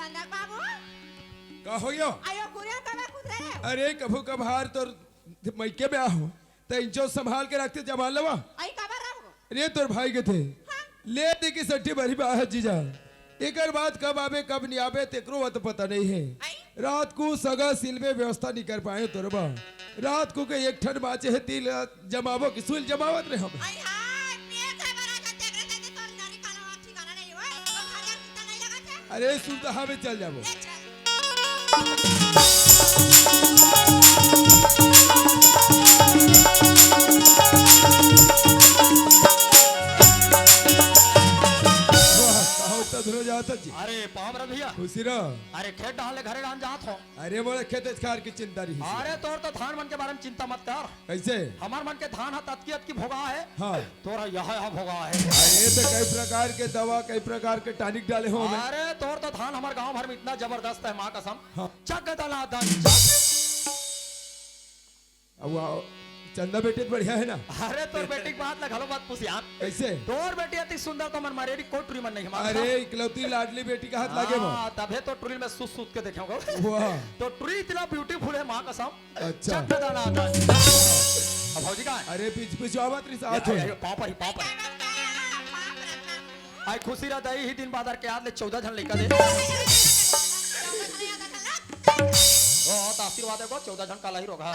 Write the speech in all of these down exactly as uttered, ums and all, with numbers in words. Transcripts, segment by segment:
चंदक बाबू। का हो यो? अयो, कुरिया कबे खुद रे? अरे, कभू कभार तोर मइके में आहो, त इंचो संभाल के रखते जमा लेवा। आई कबर रहो? अरे, तोर भाई के थे। हाँ। ले दे के सट्टी भरी बाहर जीजा। एकर बाद कब आबे, कब नहीं आबे, तेकरो वा तो पता नहीं है। आई? रात को सगा सिलबे व्यवस्था नहीं कर पाए तोर बा। रात को के एक ठन बाचे है, तिल जमाबो की सुल जमावत रहे हम। आई हाँ, पिए खाए बर आजा, तेकरे सेती तोर नरी कानो ठिकाना नहीं होय। तो भाग्य कितना नहीं लगा थे? अरे, सुविधा हमें चल जाबो। ले चल। वाह, का होता धुरो जाता जी। अरे, पाँव परत भैया। खुशी रह। अरे, खेत डाल ले घरे डाल जात हो। अरे, मोला खेत खार की चिंता रही। अरे, तोर तो धान मन के बारे में चिंता मत कर। कैसे? हमर मन के धान ह ततकी अतकी भोगा है। हाँ। तोर ह यह, यह भोगा है। अरे, तो कई प्रकार के दवा, कई प्रकार के टॉनिक डाले हो मैं। अरे, तोर तो धान हमर गांव भर में इतना जबरदस्त है, माँ कसम। हाँ। चक दना दन चक। अब वो चंदा बेटी तो बढ़िया है ना? अरे, तोर बेटी के बात ला घलो मत पूछ यार। कैसे? तोर बेटी अति सुंदर तो मन मारे कोई टुरी मन नहीं हमारा। अरे, इकलौती लाडली बेटी का हाथ लागे बा। हाँ, तभे तो टुरी में सुत सुत के देखे होगा। वाह। तो टुरी इतना ब्यूटीफुल है, माँ कसम। अच्छा। चक दना दन। अब भौजी का है? अरे, पीछे पीछे आवत रही साथ ये, में। ये, पापा ही, पापा ही। आई खुशी रह दई ही दिन बादर के याद ले चौदह झन लइका दे। ओ, त आशीर्वाद एगो चौदह झन काला ही रोगा।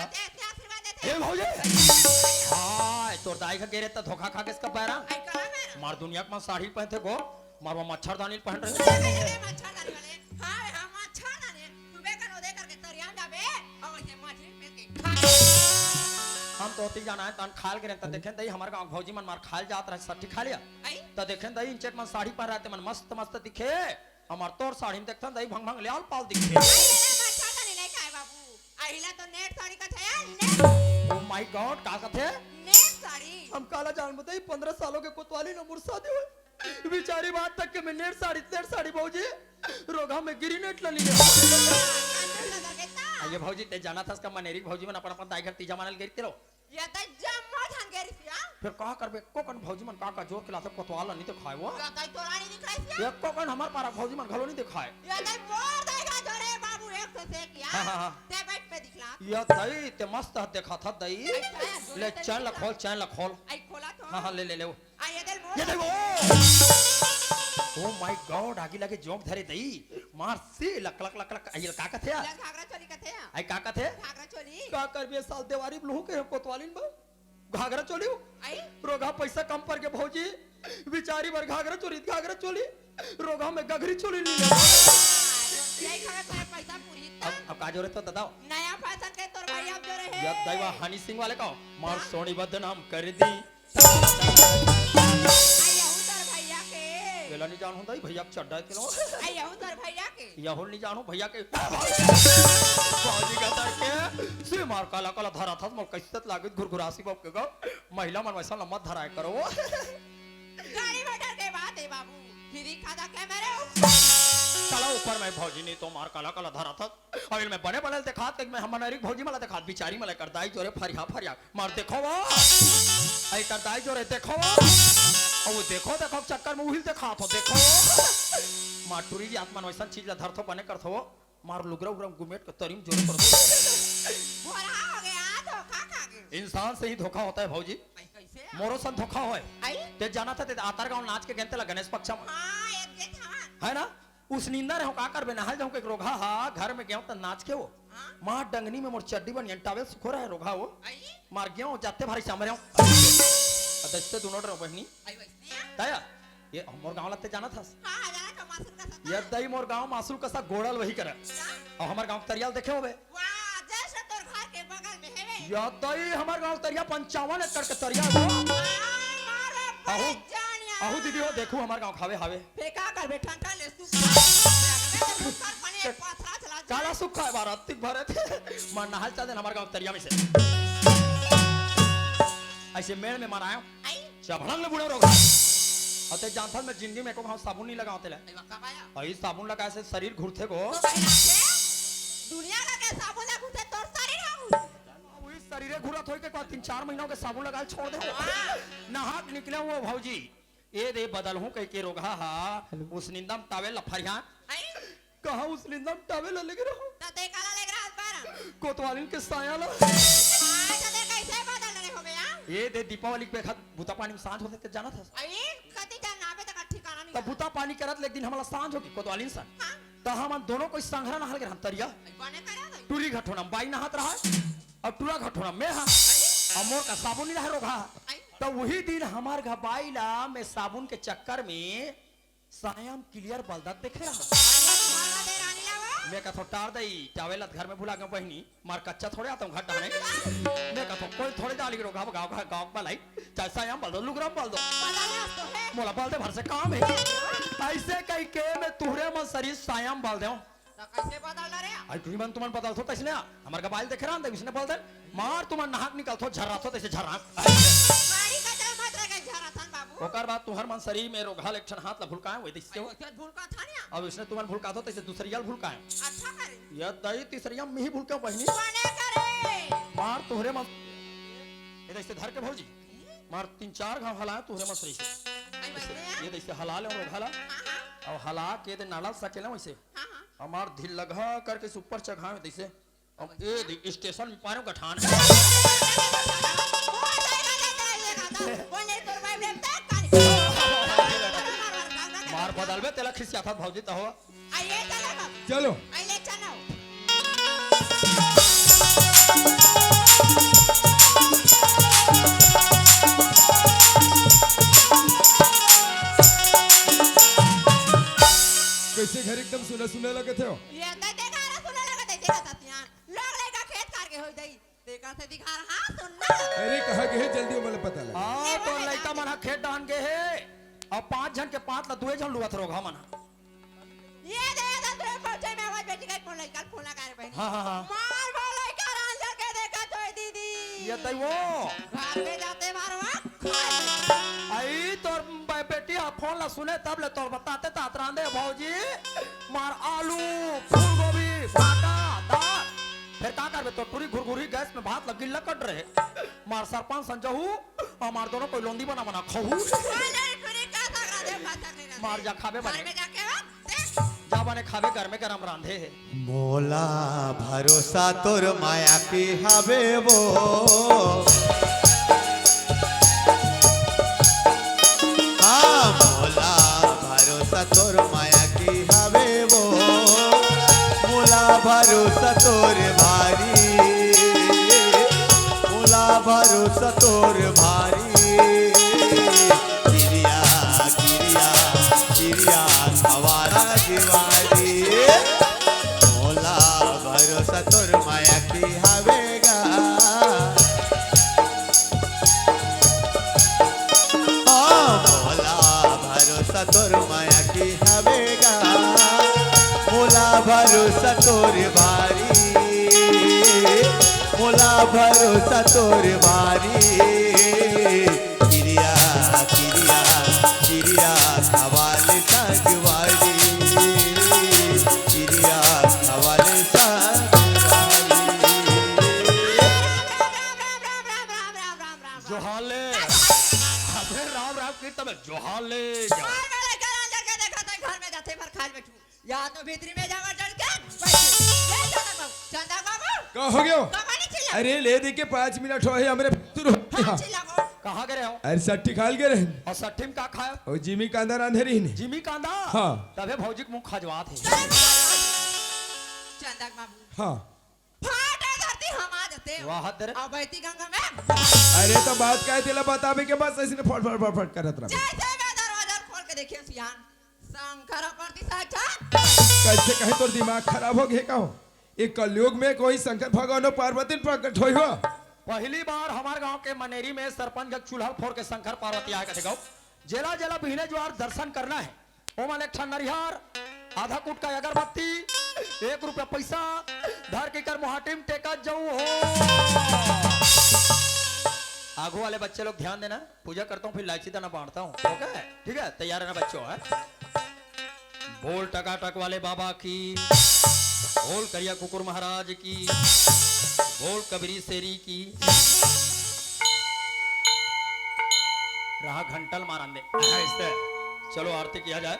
ए भौजी। हाय, तोर दाई का गेरे त धोखा खा के इसका पैरा। मार दुनिया के मन साड़ी पहनथे गो, मार वो मच्छरदानी पहन रहे। मच्छरदानी वाले। हाँ, हाँ, मच्छरदानी। सुबह कर ओदे करके तरिया जाबे, और ये मछली में के खा। हम तो ओती जाना है, तन खाल के रहता, देखें दई, हमारे गाँव भौजी मन मार खाल जात रहे, सट्ठी खा लिया। आई? तो देखें दई, इंचेट मन साड़ी पहन रहते, मन मस्त मस्त दिखे। हमार तोर साड़ी में देखता दई, भंग भंग ल्याल पाल दिखे। आई, अरे, मच्छरदानी नहीं खाए बाबू। अहिला तो नेट साड़ी का छया, नेट। Oh my God, का कथे? नेट साड़ी। हम काला जान बताई, पन्द्रह सालों के कोतवाली न मुरसा दे हुए। बिचारी बात तक के मैं नेट साड़ी, नेट साड़ी भौजी, रोगा में गिरी नेट लनी है। आइए भौजी, ते जाना था इसका मनेरी भौजी मन अपन अपन दाई घर तीजा मानल गई तिलो। ये तो जम्मो झन गेरी सिया। फिर का करबे, एको कन भौजी मन का का जोर के लाथे कोतवाल नहीं दिखाए वो। ये तो तोरा नहीं दिखाई सिया। एको कन हमार पारा भौजी मन घलो नहीं दिखाए। ये तो मोर दाई का जोरे बाबू एक से से किया। हाँ, हाँ, हाँ। ते बैठ पे दिखला। ये दाई, ते मस्त हाथ देखा था दाई। अच्छा, ले चैन ला खोल, चैन ला खोल। आई खोला तो। हाँ, हाँ, ले, ले, ले। आ, ये दे ये दे वो। Oh my God, आगी लगे जोंक धरे दई। मार से लक, लक, लक, लक। आई का कथे? लक घाघरा चोली कथे? आई का कथे? घाघरा चोली। का करबे साल देवारी में लुहू के कोतवालिन बा। घाघरा चोली हो? आई? रोगा पैसा कम पर के भौजी। बिचारी बर घाघरा चोली, घाघरा चोली। रोगा में गघरी चोली नहीं ले। यही खावे तोरे पैसा पूरी अब, अब का जोरे तो दादा? नया फैशन के तोर भाई अब जोरे है। या दैवा हनी सिंह वाले का। मार हाँ? सोनी बदनाम कर दी। आ, यहू तोर भैया के। बेला नहीं जानू दाई, भैया के चड्डा के लो। आ, यहू तोर भैया के। यहू नहीं जानू भैया के। बाजी का तर के, से मार काला काला धरा था, मोर कैसे लागत घुरघुरासी बाप के गाँव। महिला मन वैसा लम्बा धराए करो वो। गाड़ी में डर के बात है बाबू। फिरी खादा के मेरे ऊपर। चला ऊपर में भौजी नहीं तो मार काला काला धरा था। अबे मैं बने बने दिखात, एक मैं हमर नरीक भौजी मला दिखात, बिचारी मला कर दाई जोरे फरिया फरिया। मार देखो वो। आई कर दाई जोरे देखो वो। अब वो देखो, देखो चक्कर में उहिल दिखात हो, देखो वो। मार टुरी जी आत्मा वैसन चीज ला धरथो बने करथो वो। मार लुगरा उगरा गुमेट के तरीम जोरे करथो। भोरहा हो गया, धोखा खा गए। इंसान से ही धोखा होता है भौजी। आई कैसे? मोरो सन धोखा होए। आई? ते जाना था, ते आतर गाँव नाच के गेंते ला गणेश पक्षा में। हाँ, एक गेंत हवा। है ना? उस निंदा रहे हो, का करबे, नहाए जाऊं के रोगहा हा, घर में गयो त नाच के वो। हाँ? माँ डंगनी में मोर चड्डी बनियान टावेल सुखो रहे रोगहा वो। आई? मार गयो, जाते भारी सामरे हो। अदस्ते दोनों डरो बहनी। आई वैसे? ताया, ये मोर गाँव लगते जाना था। हाँ, हाँ, जाना था, मासुल का सत्ता। ये दई मोर गाँव मासुल का सा गोड़ल वही करे। क्या? और हमार गाँव तरियाल देखे होबे। वाह, जैसे तोर घर के बगल में हेवे। या दई हमार गाँव तरिया पंचावन एकड़ के तरिया हो। वाह, मारो अहो, बड़े जानिया। अहो दीदी हो, देखू हमार गाँव खावे हावे। फेंका कर बे ठंडा ले सूखा। सूखा पानी एक पाथरा चला जा। काला सूखा है बार अतिक भरे थे। मन नहाल चल देन हमार गाँव तरिया में से। ऐसे मेड़ में मन आयो। आई? चभड़ंग ले बुढ़ा रोग। अते जानथन मैं जिंदगी में एको घाव साबुन नहीं लगावते ले। आई वक्का पाया। आई साबुन लगाए से शरीर घुरथे गो। तो भाई आके दुनिया का के साबुन ला घुरथे तोर शरीर हम। वही शरीरे घुरत होई के को तीन चार महीना के साबुन लगाए छोड़ दे। हाँ। नहाक निकले वो भौजी। ए दे बदल हूँ कह के रोगहा हा। हेलो। उस निंदम टावेल ला फरिया। आई? कहाँ उस निंदा म टावेल ला लेगे रहूं? त ते काला लेगे रहत बार? कोतवालिन के साया ला। आय, त ते कइसे बदल रहे होबे, आ? ये दे दीपावली के बेखत बुता पानी म सांझ होथे ते जानत हस। अई, कति जान आबे त का ठिकाना नहीं त है। बुता पानी करत ले एक दिन हमला सांझ होगे कोतवालिन सन। हाँ। त हमन दोनों कोई संघरा नहाल गे रहन तरिया। अई, बने करे भाई। टूरी घटोना म बाई नहात रहय। अब टूरा घटोना म मैं हा। अई। अब मोर का साबुन नहीं रहे रोगहा। अई। त उही दिन हमर घर बाई ला मैं साबुन के चक्कर में साया म clear बलदत देखे रहा। मैं कथों, "टार दई, टावेल ला घर में भुला गेंव बहिनी, मार कच्चा थोड़े आथों घर डहने।" मैं कथों, "कोई थोड़े डाली रोगहा गाँव, गाँव, गाँव बलाई, चाहे साया म बलदो, लुगरा म बलदो।" मोला बलदे भर से काम हे। अइसे कहिके मैं तुँहरे मन सरी साया म बल देंव। त कइसे बदल डरे? अई टूरी मन तुमन बदलथो तइसने, हमर का बाई ल देखे रहन, त इसने बल दे। मार तुमन नहाक निकलथो, झर्राथो तइसे झर्राक। गाड़ी का जल मत रहे, झर्राथन बाबू। ओकर बाद तुँहर मन सरी में रोगहा ल एक ठन हाथ ला भुलकाएंव, वही तइसे। अई, ओकर भुलकाथन या? अब इसने तुमन भुलकाथो तइसे दूसरिया ल भुलकाएंव। अच्छा करे। ये दई तीसरिया म मैं ही भुलकेंव बहिनी। बने करे। मार तुँहरे मन, ये तइसे धर के भौजी। मार तीन चार घांव हलाएंव तुँहरे मन सरी से। अई बस ले। ये तइसे हला लेंव रोगहा ला। हाँ, हाँ। अब हला के दे नाला सकेलेंव वइसे। हाँ, हाँ। अब मार ढिल्लगहा करके से ऊपर चघाएंव तइसे। अब ए दे स्टेशन में पारेंव गठान। मार बदलबे तेला खिसियाथस भौजी त हो। चलो। कइसे घर एकदम सुना सुना लगत हे? ये तो देखा ना सुना लगत हे, देखा सतियान। लोग लइका खेत खार के हो जाई। देखा से दिखा रहा, हाँ, सुन ना। अरे, कहाँ गे हे? जल्दी ओमन ला पता लगा। हाँ, तोर लइका मन ह खेत डहन गे हे। अब पाँच झन के पाँच ला दुए झन लुवत रोगहा मन ह। ये दे, ये दे, तुरंत पहुंचे में आवाज बेटी का फोन लइका, फोन लगा रे बहिनी। हाँ, हाँ, हाँ। मार वो लइका रांझर के देखा तो दीदी। ये तई वो। घर में जाते मारवा। अई तोर बे-, बेटी ह फोन ला सुने तब ले तोर बताते तात रांधे भौजी। मार आलू, फूलगोभी, भाटा, दाल। फेर का करबे, तोर टूरी घुरघुरी गैस में भात लग गिल्ला कट रहे। मार सरपंच संजहू, अउ मार दोनों कोई लोंदी बना बना खाहू। अरे, टूरी का साग रांधे, का साग नहीं रांधे? मार जा खाबे बने। घर में जाके हो, देख। जा बने खाबे, घर में गरम रांधे हे। मोला भरोसा तोर माया की हवे वो। हाँ, मोला भरोसा तोर माया की हवे वो, मोला भरोसा तोर भारी, मोला भरोसा तोर भारी। किरिया, किरिया, किरिया खवारा दिवारी, मोला भरोसा तोर माया की हवे गा। हाँ, मोला भरोसा तोर माया की हवे गा, मोला भरोसा तोर भारी, मोला भरोसा तोर भारी। किरिया, किरिया, किरिया खवाले संगवारी, किरिया खवाले संगवारी। जोहार ले। अबे राम राम की तब जोहार ले। मार वाले घर अंदर के देखा तो घर में जाते भर खाल बैठू। या तो भीतरी में जावा डर के बैठू। ये चंदा बाबू, चंदा बाबू। का हो गयो? का पानी चिल्ला? अरे ले दे के पाँच मिनट हो है हमरे शुरू हो हाँ, गया। चिल्ला को। कहाँ गए रहे हो? अरे सट्ठी खाल गए रहे। अउ सट्ठी में का खाया? अउ जिमी कांदा रांधे रही ने। जिमी कांदा? हाँ। तबे भौजी के मुँह खजवात हे। चंदा बाबू। हाँ। फाटे धरती हम आ जाते। वाह, हद रे। अब बहती गंगा में। अरे तो बात का है, तेला बतावे के बस ऐसे फट फट फट फट करत रहे। जैसे मैं दरवाजा खोल के देखियो सियान, शंकर परती साक्षात। कैसे कहे तोर दिमाग खराब हो गए का हो? ये कलयुग में कोई शंकर भगवान और पार्वती प्रकट होई हो? पहली बार हमारे गांव के मनेरी में सरपंच के चूल्हा फोड़ के शंकर पार्वती आए कथे गौ। जेला जेला बिहने जुआर दर्शन करना है, ओमन एक ठन नरिहर, आधा कुटका अगरबत्ती, एक रुपया पैसा धर के कर मुहाटी में टेकत जाऊ हो। आगू वाले बच्चे लोग ध्यान देना, पूजा करता हूँ, फिर इलायची दाना बांटता हूँ। ओके, ठीक है, तैयार रहना बच्चों, है। बोल टकाटक वाले बाबा की, बोल करिया कुकुर महाराज की, बोल कबरी शेरी की। रहा घंटल मारन दे। ऐसे। चलो आरती किया जाए।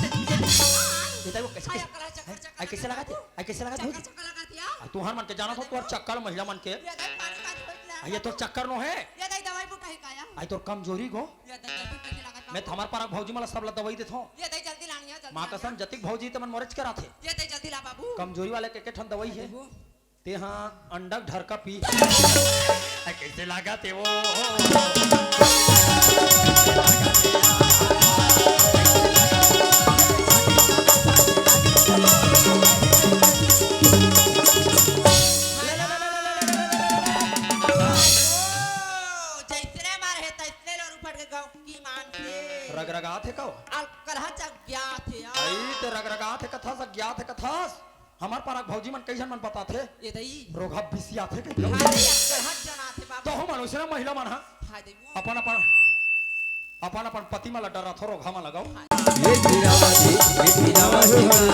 आय, कला चक्कर, चक्कर आई कइसे लगत हे? आय कइसे लगत हे? चक्कर, चक्कर लगत हे, आ? आ, तुहर मन के जानत हो, तोर चक्कर महिला मन के। ये दे पानी, पानी, पानी पिला। आ, ये तोर चक्कर नो हे। ये दे दवाई बूटा हे का या? आई तोर कमजोरी गो। ये दे दवाई कइसे लगत मैं बाबू? थमर पारा भौजी मन ला सब ला दवाई देथों। ये दे जल्दी लानिया, जल्दी माँ लानिया। कसम, जतिक भौजी ते मन मोरेच कराथे। ये दे जल्दी ला बाबू। कमजोरी वाले के, के ठन दवाई हे। बाबू। तेहा अंडक ढरका पी। ए, कइसे लागत हे वो? ओ, जइसने मार हे, तइसने लोर उफर के गौकी मानथे। रगरगात हे का? अउ कलहा च अज्ञात हे, आ। अई, ते रगरगात हे कथस, अज्ञात हे कथस। हमर पारा के भौजी मन कइझन मन बताथे? ये दई। रोगहा बिसियाथे कहिके। अरे, अउ कलहा जनाथे बाबू। तहू मन वइसने महिला मन ह। हाय दई वो। अपन, अपन, अपन, अपन पति मन ला डराथो, रोगहा मन लगाओ। ये गिरावती, ये गिरावती।